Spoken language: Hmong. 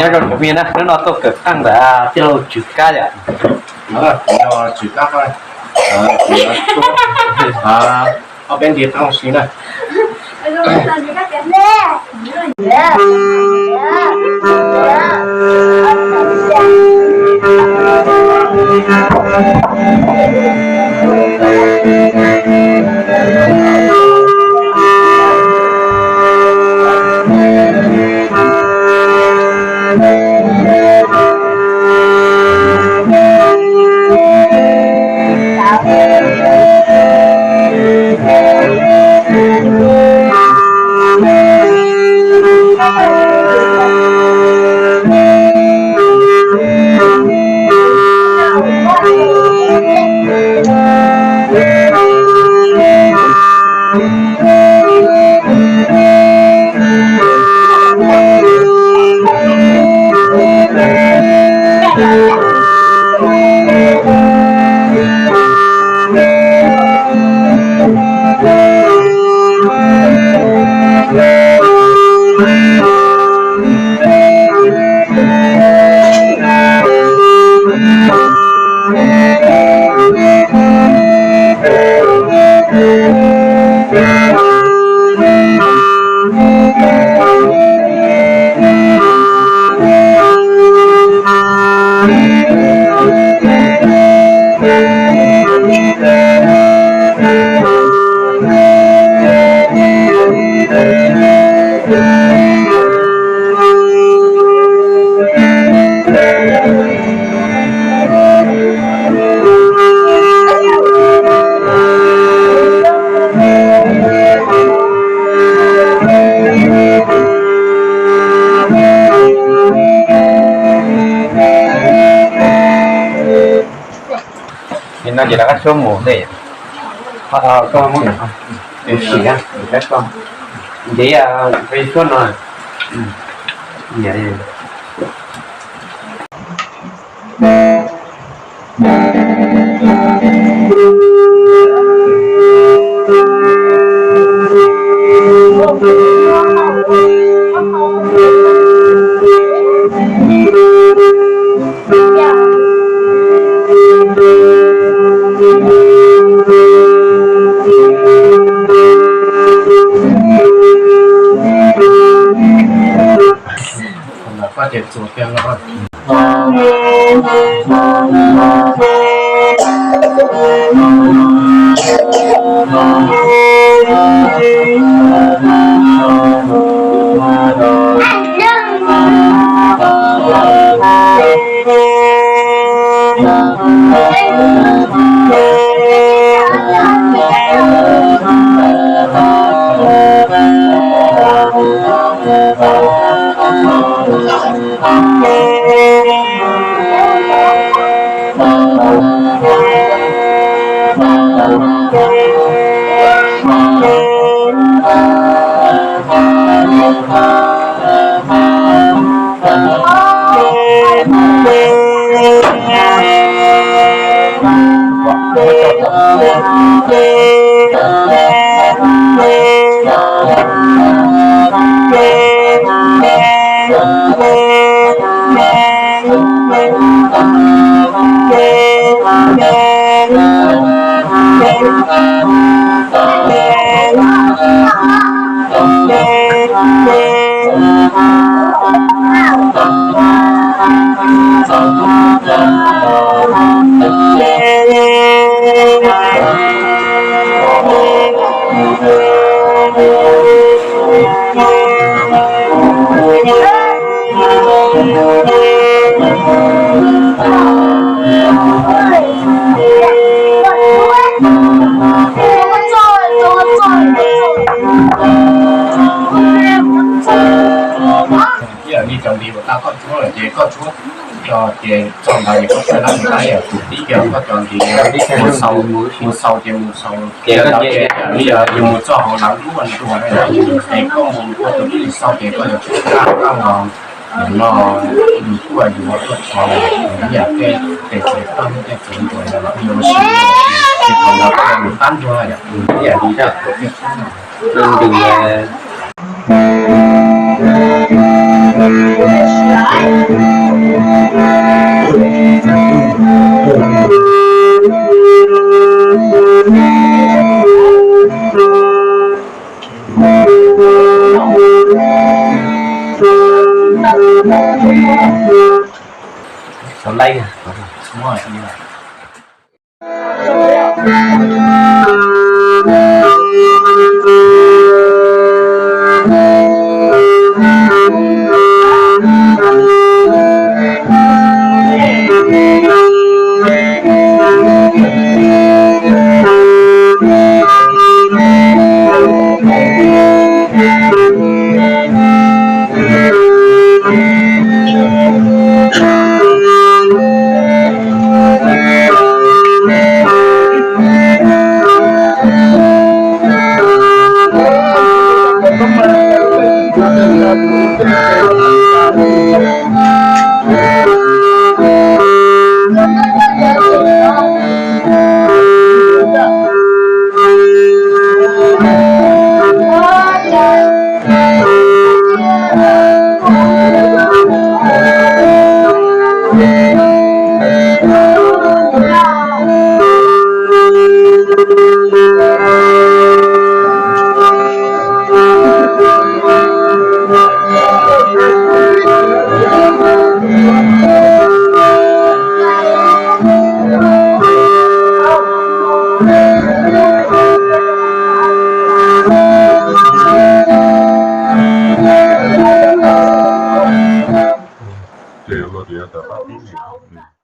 Nyob zoo cov phooj ywg na, hnub no tuaj kawm txaj ntawm tij laug Tswv Kab yom. Tswv Kab, ob peb nti qab ua si na. Nim no ces rov qab suab mus ne. Koj muab, kuv sim, koj ntev, suab no. Ces txog ntawd ces koj txawj lab mus tab yog tus tib co koj cov ntiv mus xaus, mus xaus ces mus xaus ces yog yus mus txog hauv lawv lub ntuag na, es koj mus ua tus tib xaus ces koj yuav tsum qab qab los no, yus tuaj yus ua tuaj txog yam tej tes txawv toj tej txawv ntuas los yus ua si ces thaum ntawd koj mus qab ntuag yom, ib yam li ntws Tau laib.